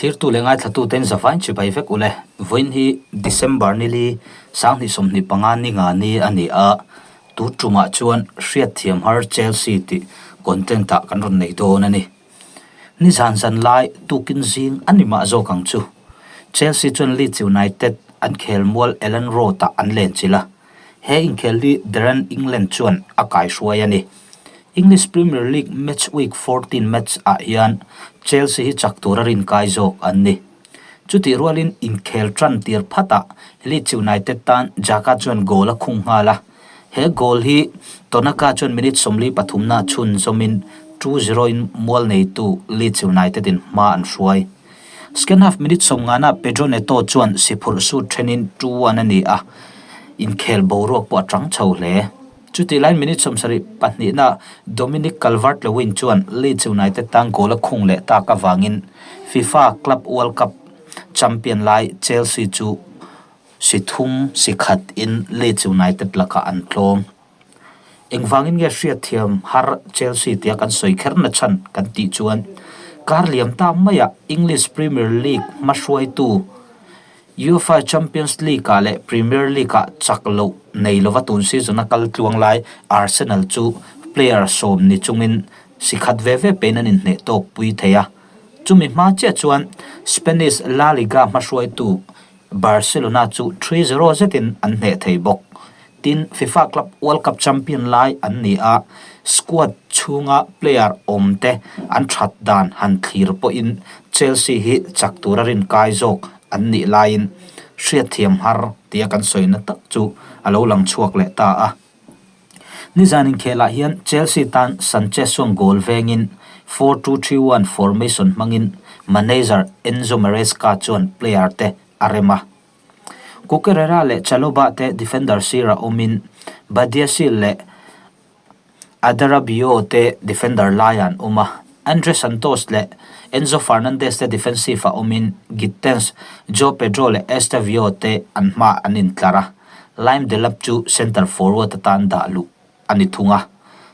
Thlirtu leh ngaithlatuten zavain chibai vek ule. Vawiin hi December nili 2025 ni nga ni a ni a, tu tumah chuan hriatthiam har Chelsea tih content ah kan rawn nei dawn a ni. Ni zan zan lai tukin zing a ni mah zawk ang chu. Chelsea chuan Leeds United an khel mual Elland Road ah an lenchilh a. He inkhel hi Darren England chuan a kaihruai a ni. English Premier League match week 14 match ah hian Chelsea hi chak tura rinkai zawk an ni. Chutih rualin inkhel tan tir phatah Leeds United tan Xhaka chuan goal a khung nghal a. He goal hi Tonaka chuan minute 43 na chhun zawmin 2-0 in mual neitu Leeds United in hma an hruai. Second half minute 50 ah Pedro Neto chuan siphurh sut thenin 2-1 a ni a, inkhel boruak pawh a tang chho hle. Chutih laiin minute 72 na Dominic Calvert-Lewin chuan Leeds United tan goal a khung leh tak avangin FIFA Club World Cup champion lai Chelsea chu si thum si khat in Leeds United lakah an tlawm. Engvangin nge hriatthiam har Chelsea tia kan sawi kher na chhan kan tih chuan kar liam ta maiah English Premier League hmahruaitu UEFA Champions League ah leh Premier League ah chak loh nei lova tun season a kal tluang lai Arsenal chu player sawm ni chungin si khat ve ve pein an inhneh tawk pui thei a. Chumi hma chiah chuan Spanish La Liga hmahruaitu Barcelona chu 3-0 zetin an hneh thei bawk. Tin, FIFA Club World Cup champion lai an ni a, squad chhunga player awmte an that dan han thlir pawhin Chelsea hi chak tura rinkai zawk an nih laiin hriatthiam har tia kan sawina tak chu a lo lang chhuak leh ta a. Nizan inkhelah hian Chelsea tan Sanchez chuan goal vengin 4-2-3-1 formation hmangin manager Enzo Maresca chuan player te a rem a. Cucurella leh Chalobah te defender sirah awmin Badiashile leh Adarabioyo te defender laiah an awm a. Andre Santos leh Enzo Fernandez te defensive ah awmin Gittens, Joao Pedro leh Estevao te an hmaah an intlar a. Lime Delap chu centre forward atan dah luh a ni thung a.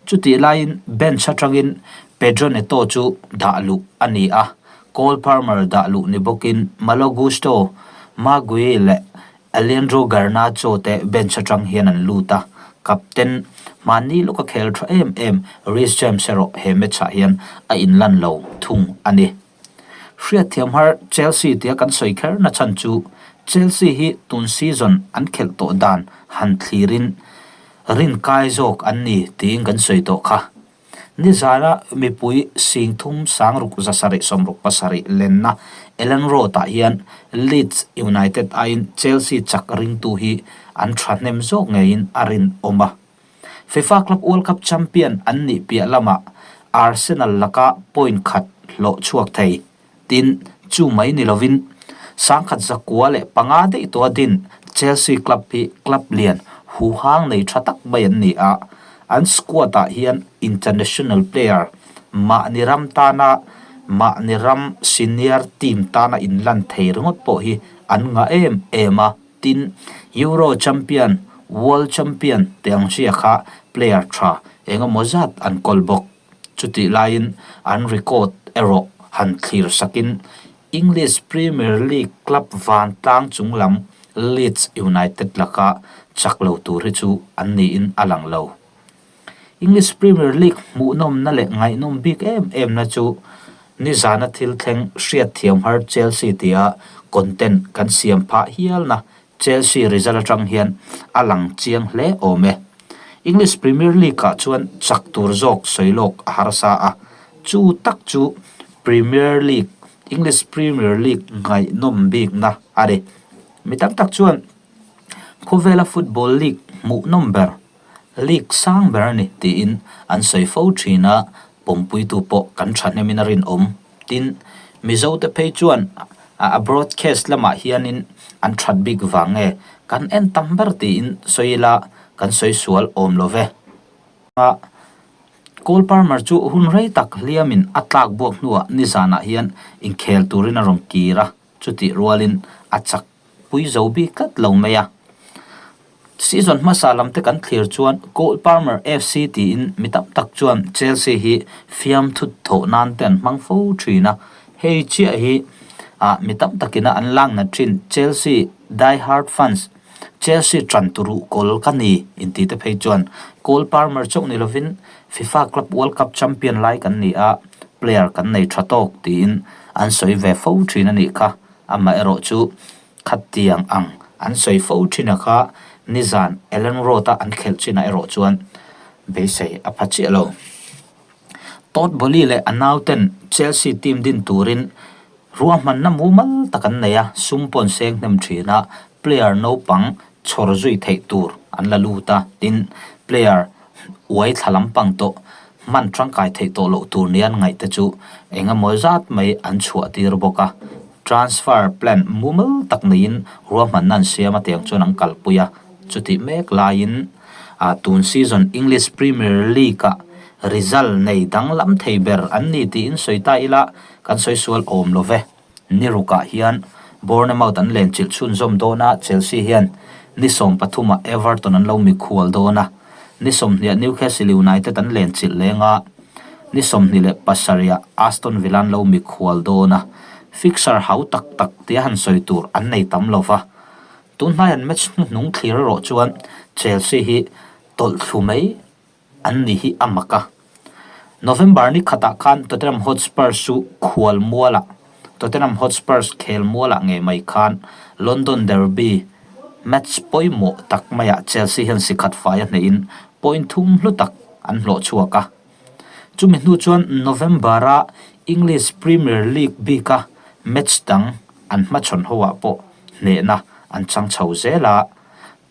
Chutih laiin bench atangin Pedro Neto chu dah luh a ni a, Cole Palmer dah luh ni bawkin Malo Gusto, Maguire leh Alejandro Garnacho te bench atang hian an lut a. Captain hmanni lawka khel tha em em Reece James erawh he match ah hian a inlan lo thung a ni. Hriatthiam har Chelsea tia kan sawi kher na chhan chu Chelsea hi tun season an khelh tawh dan han thlirin rinkai zawk an ni tiin kan sawi tawh kha. Nizana mipui 37 667 lenna Elland Road ah hian Leeds United aiin Chelsea chak ringtu hi an thahnem zawk ngeiin a rinawm a. FIFA Club World Cup champion an nih piah lamah Arsenal laka point khat hlawh chhuak thei. Tin, chu mai ni lovin 1905 daih tawha din Chelsea club hi club lian huhang nei tha tak mai an ni a, an squad ah hian international player mahni ram tana mahni ram senior team tana inlan thei ringawt pawh hi an ngah em em a. Tin, Euro champion, World champion te ang hria kha player tha engemaw zat an kawl bawk. Chutih laiin an record erawh han thlir sakin English Premier League club vantlang chung lam Leeds United laka chak lo tur hi chu an niin a lang lo. English Premier League hmuhnawmna leh ngaihnawm bik em em na chu nizana thil thleng hriatthiam har Chelsea tia content kan siam phah hialna Chelsea result atang hian a lang chiang hle awm e. English Premier League ah chuan chak tur zawk sawi lawk a harsa a, chu tak chu Premier League English Premier League ngaihnawm bikna a ni. Mi tam tak chuan khawvela football league hmuhnawm ber League sang ber a ni tiin an sawi fo thin a, pawmpuitu pawh kan thahnemin a rinawm. Tin, Mizote phei chuan a broadcast lamah hianin an that bik vang nge kan en tam ber tiin sawi ila kan sawi sual awm lo ve. Cole Palmer chu hun rei tak hliamin a tlak buak hnuah nizanah hian inkhel turin a rawn kir a, chutih rualin a chak pui zo bik tlat lo mai a. Season hmasa lam te kan thlir chuan Cole Palmer FC tiin mi tam tak chuan Chelsea hi fiamthu thawh nan te an hmang fo thin a, hei chiah hi Ah mi tam takina an lak nat thin Chelsea die hard fans, Chelsea tan turu kawl ka ni inti te phei chuan Cole Palmer chauh ni lovin FIFA Club World Cup champion lai kan ni a, player kan nei tha tawk tiin an sawi ve fo thin a nih kha. Amaherawh chu khatiang ang an sawi fo thin a kha nizan Elland Road a an khelh chinah erawh chuan beisei a pha chiah lo. Todd Boehly leh a nauten Chelsea team din turin ruahmanna mumal tak an nei a, sum pawh an seng hnem thin a, player naupang chhawr zui theih tur an la lut a, tin, player uai thla lampang tawh hman tangkai theih tawh loh tur nia an ngaih te chu eng emaw zat mai an chhuah tir bawk a, transfer plan mumal tak neiin ruahmanna an siam a tiang chuan an kalpui a, chutih mek laiin. Ah tun season English Premier League ah result nei danglam thei ber an ni tiin sawi ta ila kan sawi sual awm lo ve. Ni rukah hian Bournemouth an len chilh chhunzawm dawn a, Chelsea hian ni 13 ah Everton an lo mikhual dawn a, ni 20 ah Newcastle United an len chilh leng a, ni 27 ah Aston Villa an lo mikhual dawn a, fixture hau tak tak tia han sawi tur an nei tam lo va. Tunhnai an match hnuhnung thlir erawh chuan Chelsea hi tawlh thlu mai an ni hi a mak a. November ni khatah khan Tottenham Hotspurs chu khual mualah Tottenham Hotspurs khel mualah ngei mai khan London Derby match pawimawh tak maiah Chelsea hian si khat fai a hnehin point thum hlu tak an hlawh chhuak a. Chumi hnu chuan November-a English Premier League bika match dang an hmachhawn hoah pawh hnehna an chang chho zel a.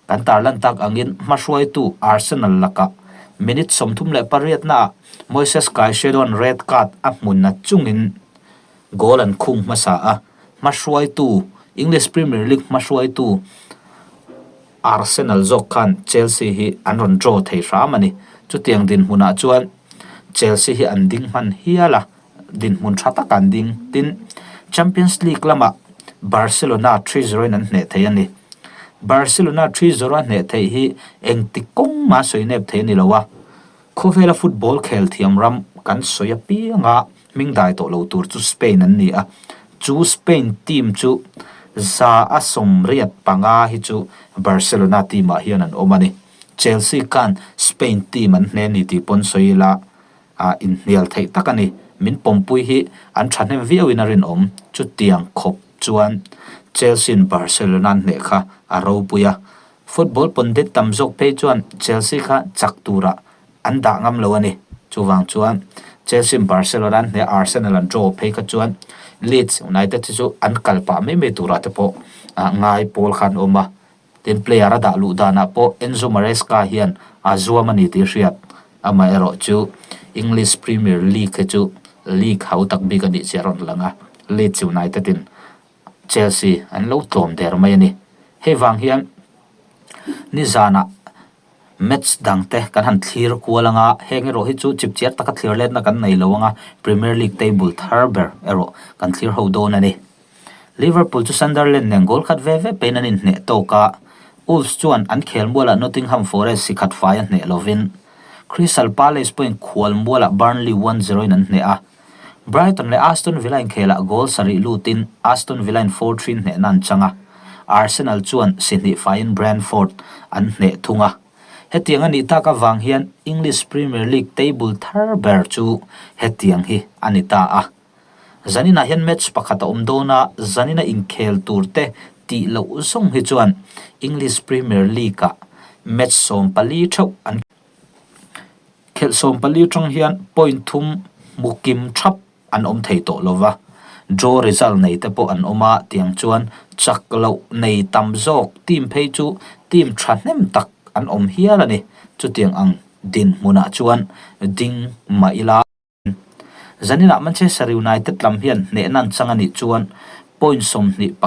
Kan tarlan tak angin hmahruaitu Arsenal lakah minute 38 naah Moises Caicedo-a'n red card a hmun na chungin goal an khung hmasa a. Hmahruaitu English Premier League hmahruaitu Arsenal zawk khan Chelsea hi an rawn draw thei hram a ni. Chutiang dinhmunah chuan Chelsea hi an ding hman hial a. Dinhmun tha tak an ding. Tin, Champions League lamah Barcelona 3-0 in an hneh thei a ni. Barcelona 3-0 a hneh theih hi engti kawng mah sawi nep thei a ni lo a. Khawvela football khel thiam ram kan sawi apianga hming dai tawh lo tur chu Spain an ni a. Chu Spain team chu 185 hi chu Barcelona team ah hian an awm a ni. Chelsea khan Spain team an hne ni tih pawn sawi ila a inhnial theih tak a ni. Min pawmpui hi an thahnem viauin a rinawm. Chutiang khawp chuan Chelsea-in Barcelona an hneh kha a ropui a. Football pundit tam zawk phei chuan Chelsea kha chak turah an dah ngam lo a ni. Chuvang chuan Chelsea-in Barcelona an hneh Arsenal an draw phei kha chuan Leeds United hi chu an kal pah mai mai turah te pawh ngai pawl kha an awm a. Tin, player a dah luh danah pawh Enzo Maresca hian a zuam a ni tih hriat. Amaherawh chu English Premier League hi chu league hau tak bik a nih chiah rawn lang a, Leeds United in Chelsea an lo tlawm der mai a ni. Hei vang hian nizanah match dangte kan han thlir kual anga, heng erawh hi chu chipchiar taka thlir letna kan nei lo anga Premier League table thar ber erawh kan thlir ho dawn a ni. Liverpool chu Sunderland nen goal khat ve ve peiin an inhneh tawk a, Wolves chuan an khel mualah Nottingham Forest si khat fai a hneh lovin Crystal Palace pawhin khual mualah Burnley 1-0 in an hneh a. Brighton leh Aston Villa inkhelah goal sarih lutin Aston Villa in 4-3 hnehna an chang a, Arsenal chuan si hnih faiin Brentford an hneh thung a. Hetiang a nih tak avang hian English Premier League table thar ber chu hetiang hi a ni ta a. Zaninah hian match pakhat a awm dawn a, zanina inkhel tur te tih loh zawng hi chuan English Premier League-ah match 14 theuh an khelh. 14 tang hian point thum hmu kim thap an awm thei tawh lo va, draw result nei te pawh an awm a, tiang chuan chak loh nei tam zawk team phei chu team thahnem tak an awm hial a ni. Chutiang ang dinhmunah chuan ding mah ila. Zaninah Manchester United lam hian hnehna an chang a nih chuan point 21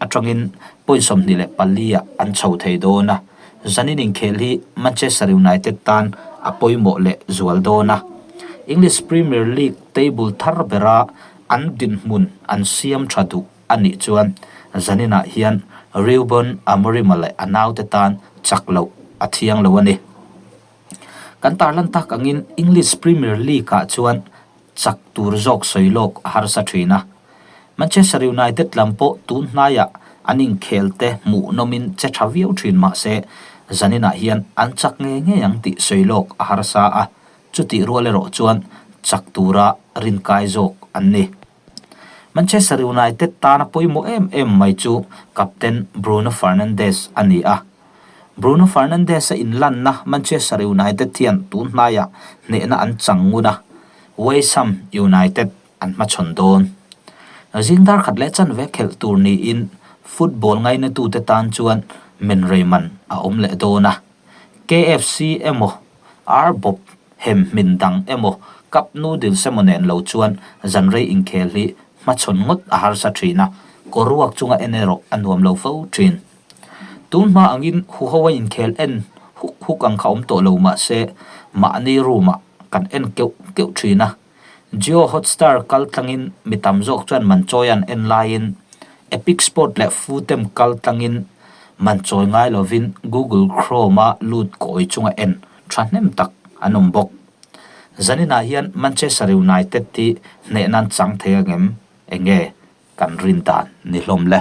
atangin point 24 ah an chho thei dawn a. Zanin inkhel hi Manchester United tan a pawimawh leh zual dawn a. English Premier League table thar bera an dinhmun an siam tha duh a nih chuan zaninah hian Ruben Amorim-a leh a naute tan chak loh a thiang lo a ni. Kan tarlan tak angin English Premier League ah chuan chak tur zawk sawi lawk a harsa thin a. Manchester United lam pawh tun hnaiah an inkhel te hmuhnawmin che tha viau thin mah se zaninah hian an chak ngei ngei ang tih sawi lawk a harsa a, chutih rual erawh chuan chak tura rinkai zawk an ni. Manchester United tana pawimawh em em mai chu captain Bruno Fernandes a ni a. Bruno Fernandes-a inlanna Manchester United hian tun hnaiah hnehna an chang ngun a, West Ham United an hmachhawn dawn. Zing dar khat leh chanve khelh tur niin football ngainatute tan chuan menrei man a awm leh dawn a. KFC emaw Ar bawp hem hmin dang emaw cup noodles emaw nen lo chuan zanrei inkhel hi hmachhawn ngawt a harsa thin a, kaw ruak chunga en erawh a nuam lo fo thin. Tun hma angin huho a inkhel en huk huk ang kha awm tawh lo mah se mahni room ah kan en keuh keuh thin a. Jio Hotstar kal tlangin mi tam zawk chuan man chawi an en laiin Epic Sport leh Futem kal tlangin man chawi ngai lovin Google Chrome-a lut kawi chunga en thahnem tak an awm bawk. Zaninah hian Manchester United hi hnehna an chang thei angem? Enge kan rin dan ni hlawm le?